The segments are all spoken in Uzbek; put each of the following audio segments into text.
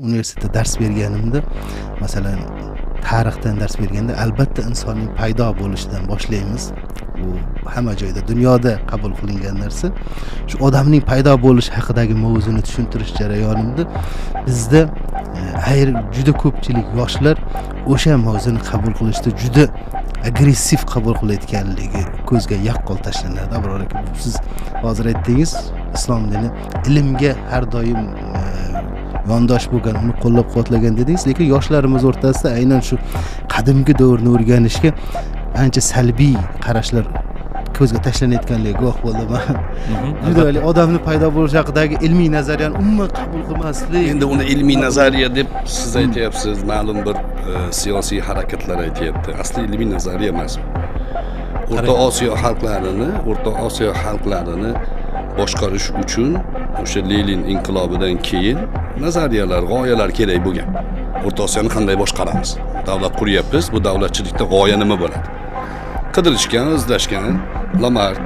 Universitetda dars berganimda, masalan, tarixdan dars berganda albatta insonning paydo bo'lishidan boshlaymiz. Bu hamma joyda, dunyoda qabul qilingan narsa. Shu odamning paydo bo'lishi haqidagi mavzuni tushuntirish jarayonida bizda ayrim juda ko'pchilik yoshlar o'sha mavzuni qabul qilishda juda agressiv qabul qilayotganligi ko'zga yaqqol tashlanadi. Abror aka, siz hozir aytdingiz, islom dini ilmga har doim yondosh bo'lgan, uni qo'llab quvvatlagan dedingiz, lekin yoshlarimiz o'rtasida aynan shu qadimgi davrni o'rganishga ancha salbiy qarashlar ko'zga tashlanayotganligiga guvoh bo'ldim. Juda odamni paydo bo'lishi haqidagi ilmiy nazariyani umuman qabul qilmaslik. Endi uni ilmiy nazariya deb siz aytyapsiz, ma'lum bir siyosiy harakatlar aytyapti. Asli ilmiy nazariya emas. O'rta Osiyo xalqlarini boshqarish uchun o'sha Lenin inqilobidan keyin nazariyalar, g'oyalar kerak bo'lgan. O'rta Osiyoni qanday boshqaramiz? Davlat quryapmiz, bu davlatchilikda g'oya nima bo'ladi? Qidirishgan, izlashgan Lamark,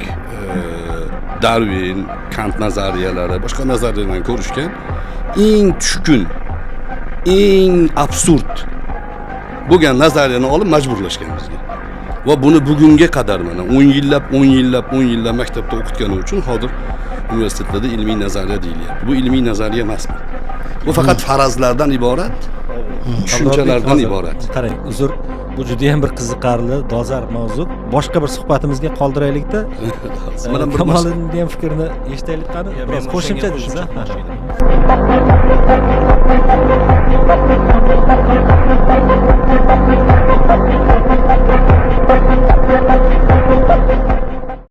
Darvin, Kant nazariyalari, boshqa nazariyalarni ko'rishgan. Eng tushkun, eng absurd bo'lgan nazariyani olib majburlashgan bizga. Va buni bugunga qadar mana 10 yillab, 10 yillab, 10 yillab maktabda o'qitgani uchun hozir universitetlarda ilmiy nazariya deyilyapti. Bu ilmiy nazariya emas. Bu faqat farazlardan iborat, tushunchalardan iborat. Qarang, uzr, bu juda ham bir qiziqarli, dolzarb mavzu. Boshqa bir suhbatimizga qoldiraylikda. Mana bir Kamoliddinni ham fikrini eshitaylik qani. Biroz qo'shimcha dedingiz.